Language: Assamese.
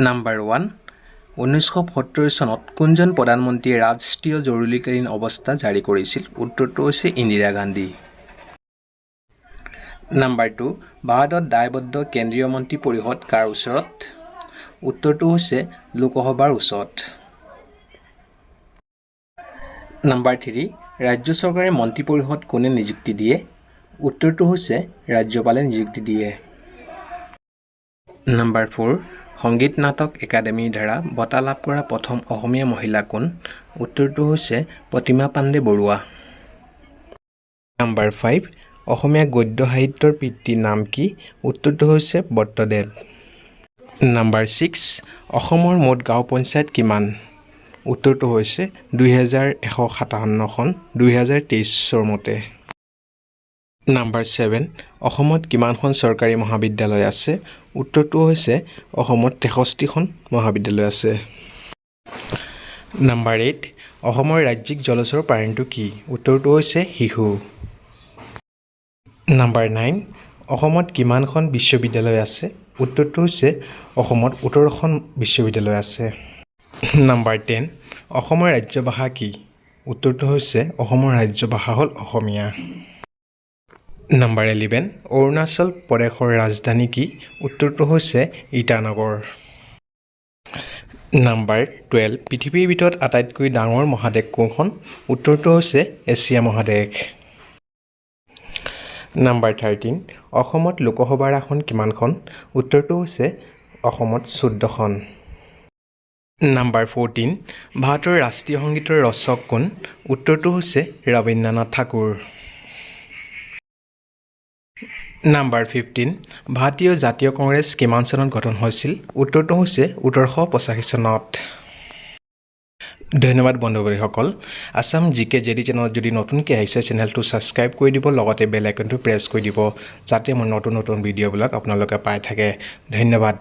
নাম্বাৰ 1, 1970 চনত কোনজন প্ৰধানমন্ত্ৰীয়ে ৰাষ্ট্ৰীয় জৰুৰীকালীন অৱস্থা জাৰি কৰিছিল? উত্তৰটো হৈছে ইন্দিৰা গান্ধী। নাম্বাৰ 2, ভাৰতত দায়বদ্ধ কেন্দ্ৰীয় মন্ত্ৰী পৰিষদ কাৰ ওচৰত? উত্তৰটো হৈছে লোকসভাৰ ওচৰত। নাম্বাৰ 3, ৰাজ্য চৰকাৰে মন্ত্ৰী পৰিষদ কোনে নিযুক্তি দিয়ে? উত্তৰটো হৈছে ৰাজ্যপালে নিযুক্তি দিয়ে। নাম্বাৰ 4, সংগীত নাটক একাডেমীৰ দ্বাৰা বঁটা লাভ কৰা প্ৰথম অসমীয়া মহিলা কোন? উত্তৰটো হৈছে প্ৰতিমা পাণ্ডে বৰুৱা। নাম্বাৰ 5, অসমীয়া গদ্য সাহিত্যৰ পিতৃৰ নাম কি? উত্তৰটো হৈছে ভট্টদেৱ। নাম্বাৰ 6, অসমৰ মুঠ গাঁও পঞ্চায়ত কিমান? উত্তৰটো হৈছে 2157খন, 2023ৰ মতে। নাম্বাৰ 7, অসমত কিমানখন চৰকাৰী মহাবিদ্যালয় আছে? উত্তৰটো হৈছে অসমত 63খন মহাবিদ্যালয় আছে। নাম্বাৰ 8, অসমৰ ৰাজ্যিক জলচৰ প্ৰাণীটো কি? উত্তৰটো হৈছে শিহু। নাম্বাৰ 9, অসমত কিমানখন বিশ্ববিদ্যালয় আছে? উত্তৰটো হৈছে অসমত 18খন বিশ্ববিদ্যালয় আছে। নাম্বাৰ 10, অসমৰ ৰাজ্য ভাষা কি? উত্তৰটো হৈছে অসমৰ ৰাজ্য ভাষা হ'ল অসমীয়া। নাম্বাৰ 11, অৰুণাচল প্ৰদেশৰ ৰাজধানী কি? উত্তৰটো হৈছে ইটানগৰ। নাম্বাৰ 12, পৃথিৱীৰ ভিতৰত আটাইতকৈ ডাঙৰ মহাদেশ কোনখন? উত্তৰটো হৈছে এছিয়া মহাদেশ। নাম্বাৰ 13, অসমত লোকসভাৰ আসন কিমানখন? উত্তৰটো হৈছে অসমত 14খন। নাম্বাৰ 14, ভাৰতৰ ৰাষ্ট্ৰীয় সংগীতৰ ৰচক কোন? উত্তৰটো হৈছে ৰবীন্দ্ৰনাথ ঠাকুৰ। নাম্বাৰ 15, ভাৰতীয় জাতীয় কংগ্ৰেছ কিমান চনত গঠন হৈছিল? উত্তৰটো হৈছে 1885 চনত। ধন্যবাদ বন্ধু বান্ধৱীসকল। Assam G K J D চেনেলত যদি নতুনকৈ আহিছে, চেনেলটো ছাবস্ক্ৰাইব কৰি দিব, লগতে বেল আইকনটো প্ৰেছ কৰি দিব, যাতে মোৰ নতুন নতুন ভিডিঅ'বিলাক আপোনালোকে পাই থাকে। ধন্যবাদ।